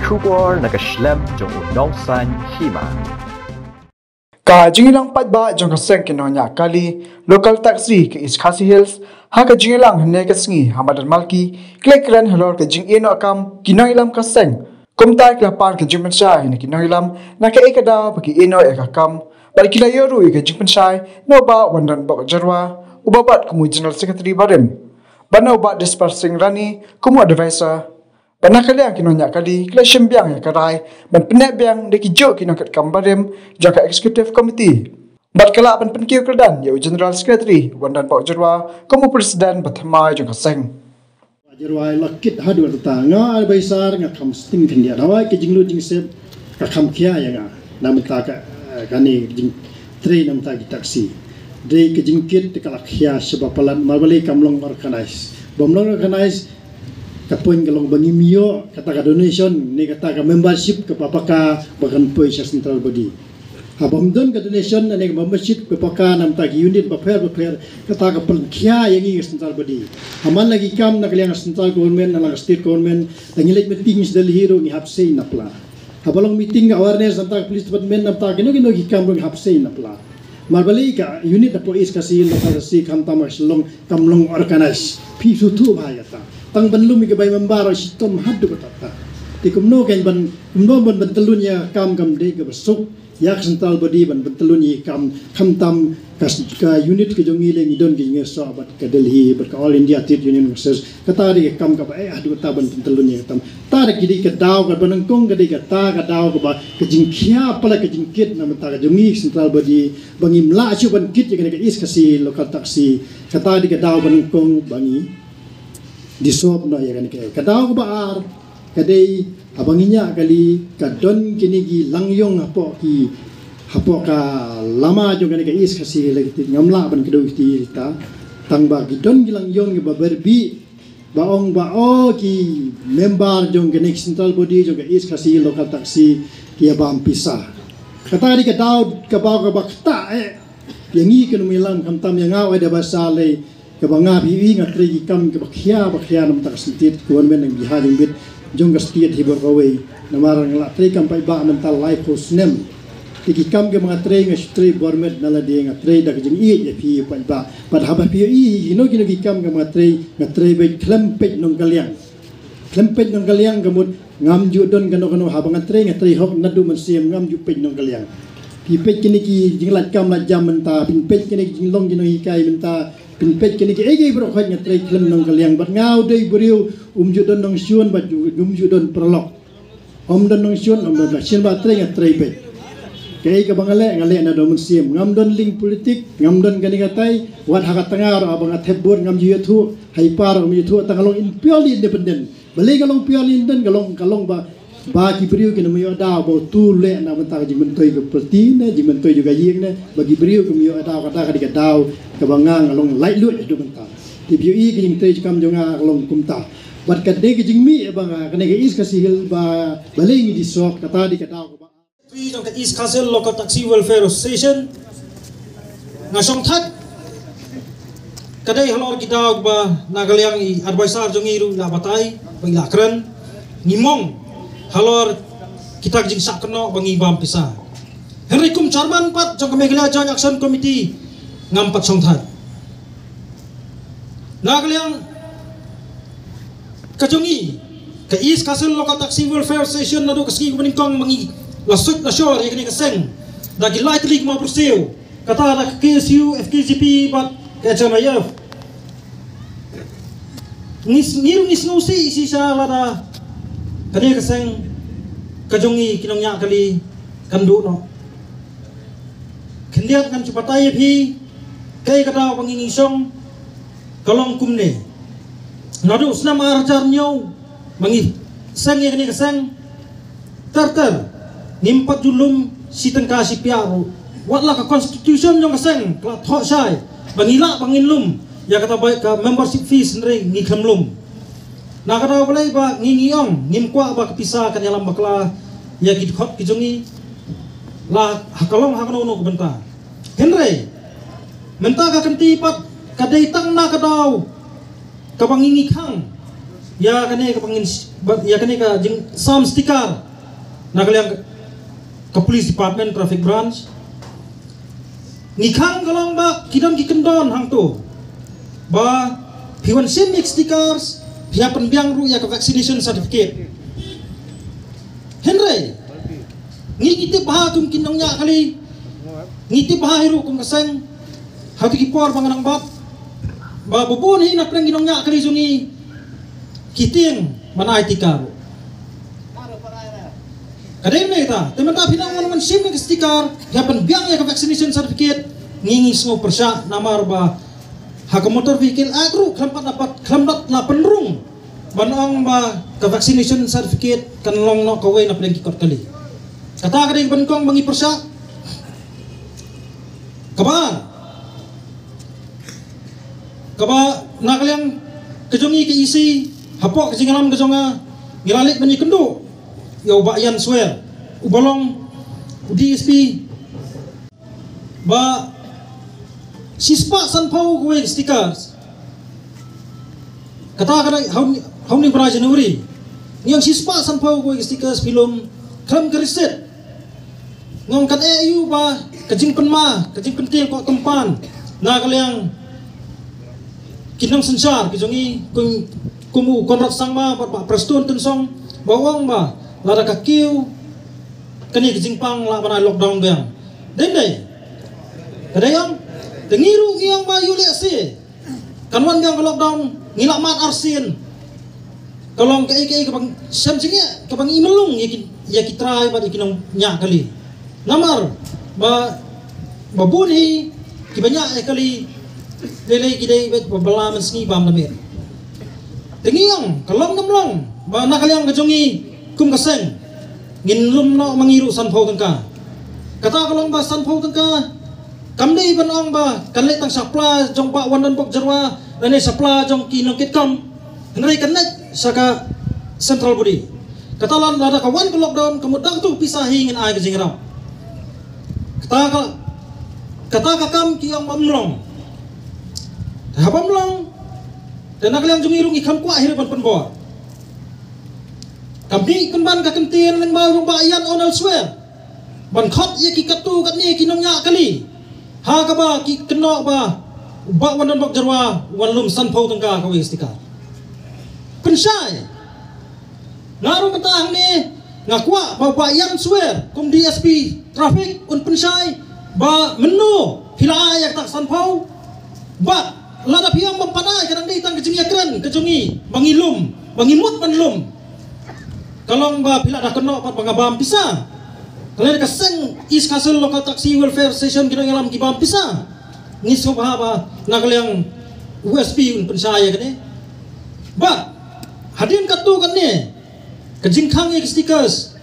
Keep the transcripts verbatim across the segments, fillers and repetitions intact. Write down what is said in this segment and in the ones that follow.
Khubor na ka shlem jong u nongsan hima. Ka jingïalang paidbah jong ka seng ki nongñiah kali local taxi ka East Khasi Hills ha ka jingïalang hynne ka sngi ha madan Malki ki la kren halor ka jingïehnoh kam ki nongïalam ka seng. Kumta ki la pan ka jingpynshai na ki nongïalam na kaei ka daw ba ki ïehnoh ïa ka kam bad ki la ïoh ruh ïa ka jingpynshai na u Bah Wandanbok Jyrwa uba bat kum u General Secretary barim bad na u Bah Dispar Singh Rani kum u advisor. Bad na ka liang ki nongñiah kali ki la shim biang ïa ka rai ban pynneh biang da ki juh ki nongkitkam barim jong ka Executive Committee. Bad ka lah ban pynkiew kyrdan ïa u General Secretary Wandanbok Jyrwa kum u President ba thymmai jong ka seng. Jyrwa la kit haduh katta, nga advisor nga kham sting khyndiat. Hawai ka jinglut jingsep ka kham khia ïa nga. Na mynta ka, eh, kane jingtrei na mynta ki taxi. Dei ka jingkit ka la khia shaba palat, mar balei kam long organize. Bym long organize, ka point ka long ba ngim ïoh kata ka donation ne kata ka membership kaba paka ba kan poi sha central body. Haba ym don ka donation ne ka membership kaba paka na mynta ki unit bapher bapher, kata ka pynkhia ïa ngi ka central body. Ha man la ki kam na ka liang central government, na la ka state government, la ngi leit meeting sha Delhi ruh ngi hap sei na pla. Haba long meeting awareness na mynta ka police department, na mynta kino kino ki kam ruh ngi hap sei na pla. Mar balei ka unit hapoh East Khasi Hills, Lower Khasi Hills, khamtam ha Shillong kam long organize. Phi shu thuh bha ïa kata. Tang ban lum ïa ki bai member ruh shitom haduh katta katta. Te kumno kan ban, kumno ban, ban tyllun ïa ka kam kam dei kaba suk ïa ka central body ban, ban tyllun ïa ka kam, khamtam ka, ka unit ka jong ngi lei ngi don ki jingïasoh bad ka Delhi bad ka All India Trade Union Congress. Kata dei ka kam kaba eh haduh katta ban, ban tyllun ïa ka kam. Kata dei ka daw kaba nyngkong, ka dei kata ka daw kaba ka jingkhia palat ka jingkit na mynta ka jong ngi central body ba ngim lah shuh ban kit ïa kane ka East Khasi Hills local taxi. Kata dei ka daw ba nyngkong ba ngi dissolve noh ïa kane ka. Ka daw kaba ar ka dei haba ngi ñiah kali ka don kine ki langïong hapoh ki, hapoh ka lama jong kane ka East Khasi Hills, la kiti ngam lah ban kdew kti kita. Tang ba ki don ki langïong kiba berbih ba ong ba o ki member jong kane ka central body jong ka East Khasi Hills local taxi ki ïa bam pisa. Kata dei ka daw kaba, kaba kata eh ïa ngi ki nongïalam khamtam ïa nga u advisor lei. Kaba nga phi ïohi nga trei ki kam kaba khia ba khia na mynta ka state, government nang biha jingbit jong ka state hi bor kawei. Namar nga la trei kam paidbah mynta laiphew snem. Te ki kam kaba nga trei nga shu trei bor met na lade, nga trei da ka jingïeit ïa phi paidbah. Bad haba phi ïohi kino kino ki kam kaba nga trei, nga trei beit khlem peit nongkylliang. Khlem peit nongkylliang ka mut ngam ju don kano kano, haba nga trei nga trei hok naduh mynsiem, ngam ju peit nongkylliang. Phi peit kine ki jinglait kam lait jam mynta, phin peit kine ki jinglong ki nonghikai mynta, phin peit kine kiei kiei baroh khoit nga trei khlem nongkylliang. Bad nga u dei u briew um ju don nongshun bad um ju don paralok. Um don nongshun, um don, shisien ba trei nga trei beit. Kaei kaba nga leh nga leh naduh mynsiem. Ngam don link politik, ngam don kane katai. Wat ha ka tnga ruh haba nga thep vote ngam ju ïathuh, ha i pa ruh ngam ju ïathuh, tang nga long purely independent. Balei ka long purely independent? Ka long, ka long ba, ba ki briew kin ym ïoh daw ba uto u leh na bynta ka jingmyntoi ka party ne jingmyntoi jong ka ïing ne, ba ki briew kim ïoh daw. Kata ka dei ka daw kaba nga, nga long laitluid haduh mynta. Te phi ïohi ka jingtrei jingkam jong nga ka long kumta. Bad ka dei ka jingmih ba nga, kane ka East Khasi Hills ba balei ngi dissolve, kata dei ka daw kaba Phi jong ka East Khasi Hills Local Taxi Welfare Association, nga shongthait ka dei halor ki daw ba na ka liang i advisor jong ngi ruh i la batai ba i la kren. Ngi mong halor kita ki jingshah kynnoh ba ngi bam pisa. Hynrei kum chairman pat jong ka Meghalaya Joint Action Committee ngam pat shongthait. Na ka liang ka jong ngi ka East Khasi Hills Local Taxi Welfare Association, naduh ka sngi kaba nyngkong ba ngi la suit la shor ïa kane ka seng da ki lai tylli ki mawbyrsiew, kata da ka K S U, F K J P bad ka H M I F. Ngi s-, ngi ruh ngi sngewsih shisha lada kane ka seng ka jong ngi ki nongñiah kali kan duh noh. Khyndiat ngan shu batai ïa phi kaei ka daw ba ngi ngi shong ka long kumne. Naduh u snem ar hajar hynñiew ba ngi seng ïa kane ka seng, ter ter ngim pat ju lum shi tyngka shi piah ruh. Wat la ka constitution jong ka seng ka la thoh shai ba ngi lah ba ngin lum ïa kata ba ka membership fees, hynrei ngi khlem lum. Na ka daw balei ba ngi ngi ong ngim kwah ba ka pisa kan ïalam bakla ïa ki dkhot ki jong ngi, la ha ka long ha kano kano ka bynta. Hynrei mynta ka kynti pat ka dei tang na ka daw kaba ngi ngi khang Ïa kane ka pangin, ïa kane ka jingsam sticker na ka liang ka Police Department, Traffic Branch. Ngi khang ka long ba ki don ki kyndon hangto ba phi wan shim ïa ki stickers, phi hap pynbiang ruh ïa ka vaccination certificate. Hynrei ngi, ngi tip bha kum ki nongñiah kali, ngi tip bha hi ruh kum ka seng, ha kito ki por ba nga nang bat, ba bun hi na pdeng ki nongñiah kali jong ngi ki tieng ban ai tika ruh. Ka dei ne ta, te mynta phi nang wan, wan shim ïa ka sticker, ïa pynbiang ïa ka vaccination certificate, ngi, ngi sngew pyrshah namar ba ha ka Motor Vehicle Act ruh khlem pat la pat, khlem pat la pynrung ban ong ba ka vaccination certificate kan long noh kawei na pdeng ki kot kali. Kata ka dei ka nyngkong ba ngi pyrshah. Kaba, kaba na ka liang ka jong ngi ka E C, hapoh ka jingïalam ka jong nga, ngi la leit ban ïakynduh ïa u Bah Ian Swer, uba long u D S P, ba shispah sanphew kawei ka stickers. Kata ka dei ha une, ha une u bnai January. Ngi ong shispah sanphew kawei ka stickers phi lum khlem ka receipt. Ngi ong kan eh aïu ba ka jingpynma, ka jingpyntieng koh kympan na ka liang ki nongsynshar ki jong ngi, kum, kum u Conrad Sangma bad Bah Prestone Tynsong, ba ong ba lada ka kiew kane ka jingpang lah ban ai lockdown biang. Dei ne em? Ka dei ong, te ngi ruh ngi ong ba ïoh lehse kan wan biang ka lockdown, ngi lah mad arsien. Ka long kaei kaei kaba shem jingeh, kaba ngi mlung ïa ki, ïa ki trai bad ïa ki nongñiah kali. Namar ba, ba bun hi kiba ñiah ïa kali, lei lei ki dei beit ba bylla mynsngi bam da miet. Te ngi ong ka long kam long ba na ka liang ka jong ngi kum ka seng ngin lum noh ma ngi ruh sanphew tyngka. Kata ka long ba sanphew tyngka kam dei ban ong ba kan leit tang sha pla jong Bah Wandonbok Jyrwa lane sha pla jong ki nongkitkam, hynrei kan leit sha ka central body. Kata lada ka wan ka lockdown, ka mut da kato ka pisa hi ngin ai ka jingïarap. Kata ka, kata ka kam ki ong ba ym long. Te haba ym long, te na ka liang jong ngi ruh ngi kham kwah hi ruh ban pynbor. Kam dei pynban ka kyntien lyngba u Bah Ian Swer ban khot ïa ki katto katne ki nongñiah kali, ha kaba ki kynnoh ba u Bah Wandonbok Jyrwa u wan lum sanphew tyngka kawei ka sticker. Pynshai. Nga ruh mynta hangne nga kwah ba u Bah Ian Swer kum D S P traffic un pynshai ba mynno phi la ai ïa kata ka sanphew. Bad lada phi ong bym pat ai, ka dang dei tang ka jingïakren ka jong ngi ba ngi lum, ba ngi mut ban lum. Ka long ba phi lah da kynnoh pat ba nga bam pisa. Ka long ka seng East Khasi Hills Local Taxi Welfare Association ki nongïalam ki bam pisa. Ngi sngewbha ba na ka liang u S P un pynshai ïa kane. Bad hadien katto katne ka jingkhang ïa ki stickers,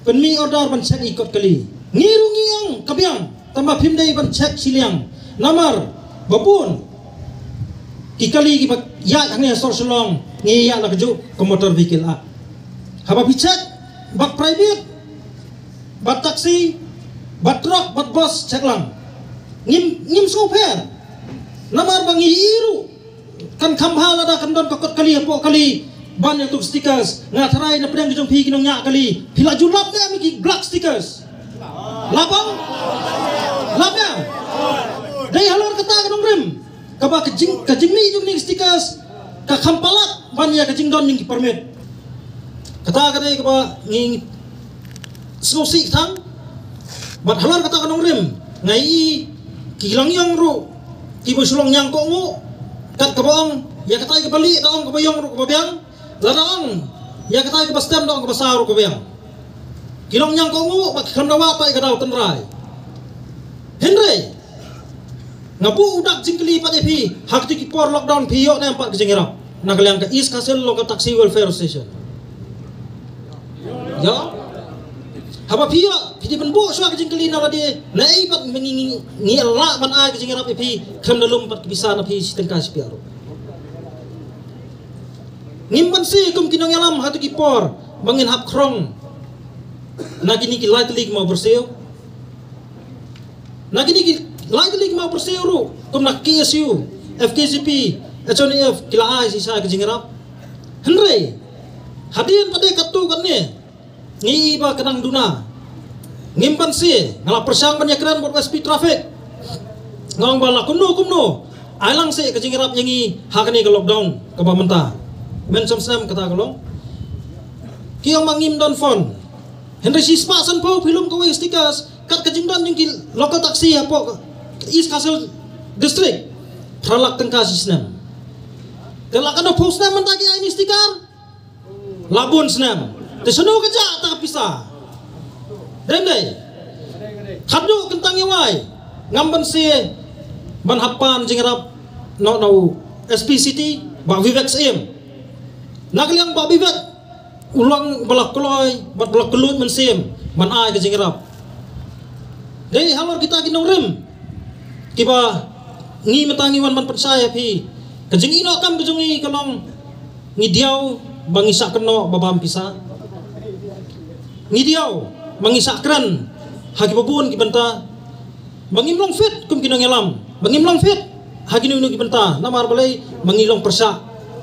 pynmih order ban check ïa ki kot kali. Ngi ruh ngi ong ka biang, tangba phim dei ban check shiliang. Namar ba bun ki kali kiba ïaid hangne ha sor Shillong ngi ïaid la kajuh ka Motor Vehicle Act. Haba phi check bad private, bad taxi, bad truck, bad bus, check lang. Ngim, ngim sngewpher. Namar ba ngi ïohi ruh kan kham bha lada kan don ka kot kali hapoh kali ban ïa tu stickers. Nga tharai na pdeng ki jong phi ki nongñiah kali, phi la ju lap ne em ki black stickers? Lap em? Lap ne em? Dei halor kata ka nongrim kaba ka jing, ka jingmih jong ki stickers ka kham palat ban ïa ka jingdon jong ki permit. Kata ka dei kaba ngi sngewsih tang. Bad halor kata ka nongrim nga ïohi ki langïong ruh kiba shu long ñiang kohnguh. Kat kaba ong, ïa katai kaba lieh da ong kaba ïong ruh kaba biang. Lada ong ïa katai kaba stem da ong kaba saw ruh kaba biang. Ki long ñiang kohnguh bad ki khlem da wad pat ïa ka daw tynrai. Hynrei nga buh u dak jingkylli pat ïa phi, ha kito ki por lockdown phi ïoh ne em pat ka jingïarap na ka liang ka East Khasi Hills Local Taxi Welfare Association? Ïoh. Haba phi ïoh, phi dei ban buh shuwa ka jingkylli na lade, naei pat ngi, ngi, ngi lah ban ai ka jingïarap ïa phi khlem da lum pat ka pisa na phi shi tyngka shi piah ruh? Ngim banse kum ki nongïalam ha kito ki por ba ngin hap khrong na kine ki lai tylli ki mawbyrsiew. Na kine ki lai tylli ki mawbyrsiew ruh, kum na K S U, F K J P, H O N F ki la ai shisha ka jingïarap. Hynrei hadien pat de katto katne ngi i ba ka dang duna. Ngim banse, nga la pyrshang ban ïakren bad SP traffic. Nga ong ba la kumno kumno, ai lang seh ka jingïarap ïa ngi ha kane ka lockdown kaba mynta. Mynshong snem kata ka long. Ki ong ba ngim don fund. Hynrei shispah sanphew phi lum kawei stickers kat ka jingdon jong ki local taxi hapoh East Khasi Hills District. Phra lak tyngka shi snem. Te la katno phew snem mynta ki ai ïa ngi sticker? La bun snem. Te shano ka jah kata ka pisa? Dei, dei. Khadduh kyntang ïa wai, ngam banse ban hap pan jingïarap noh na u SP City, Bah Vivek Syiem. Na ka liang Bah Vivek u long ba la kloi bad ba la kylluid mynsiem ban ai ka jingïarap. Dei halor kita ki nongrim kiba ngi mynta ngi wan ban pynshai ïa phi. Ka jingïehnoh kam ka jong ngi ka long, ngi diaw ba ngi shah kynnoh ba bam pisa. Ngi diaw ba ngi shah kren ha kiba bun ki bynta. Ba ngim long fit kum ki nongïalam, ba ngim long fit ha kino kino ki bynta. Namar balei? Ba ngi long pyrshah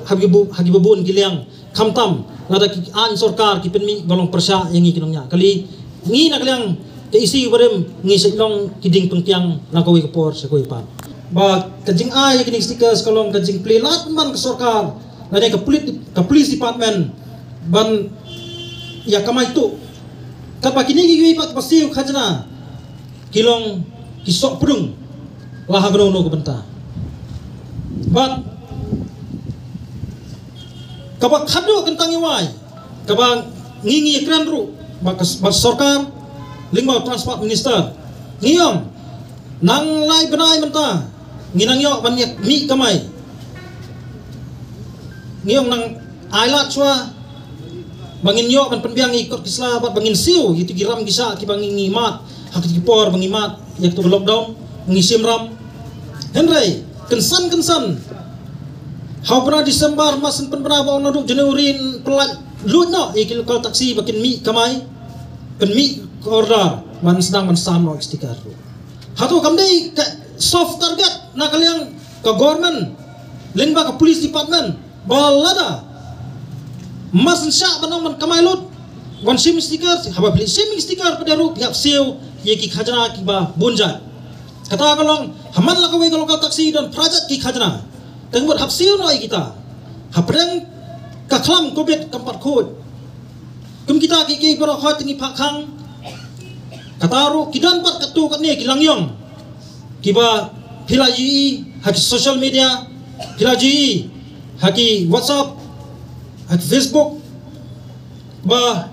ha kiba bu-, ha kiba bun ki liang. Khamtam lada ki aiñ sorkar ki pynmih ba long pyrshah ïa ngi ki nongñiah kali. Ngi na ka liang ka EC barim ngi sa long ki dieng pynkiang na kawei ka por sha kawei pat. Ba ka jingai ïa kine ki stickers ka long ka jingplie lad man ka sorkar lane ka pulit, ka police department ban ïa kamai tuh. Katba kine kiwei pat ba siew khajna ki long ki sohpdung la ha kano kano ka bynta. Bad kaba khadduh kyntang ïa wai kaba ngi ngi kren ruh bad ka, bad sorkar lyngba u Transport Minister, ngi ong nang lai bnai mynta ngi nang ïoh ban ïa mih kamai. Ngi ong nang ai lad shuwa ba ngin ïoh ban pynbiang ïa ki kot ki sla bad ba ngin siew ïa ki ram ki sha kiba ngi ngi mad ha ki por ba ngi mad ïa ka lockdown, ngi shim ram. Hynrei kynsan kynsan ha u bnai December, mar syn pynbna ba ong naduh January yn pyllait lut noh ïa ki local taxi ba kin mih kamai, pynmih ka order ban sdang ban sam noh sticker. Hato kam dei ka soft target na ka liang ka government lyngba ka police department ba lada mar syn shah ban ong ban kamai lut ban shim sticker, haba phi shim sticker pat de ruh phi hap siew ïa ki khajna kiba bun jait. Kata ka long ha man la kawei ka local taxi don phra jait ki khajna. Te mut hap siew noh ïa kita. Hapdeng ka khlam covid kam pat khuid. Kum kita ki, ki baroh hoi te ngi phah khang. Kata ruh ki don pat katto katne ki langïong kiba phi la ïohi ha ki social media, phi la ïohi ha ki WhatsApp, ha ki Facebook, ba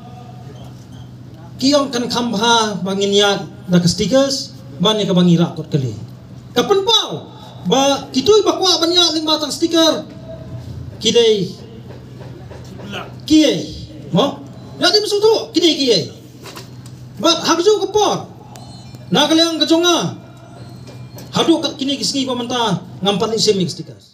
ki ong kan kham bha ba ngin ïaid da ka stickers ban ïa kaba ngi rah kot kali. Ka pynpaw ba kito ba kwah ban ïaid lyngba tang sticker ki dei kiei, mo? Ïa, dei mynshuwa ki dei kiei. Bad ha kajuh ka por na ka liang ka jong nga, haduh kat kine ki sngi ba mynta ngam pat leit shim ïa ki stickers.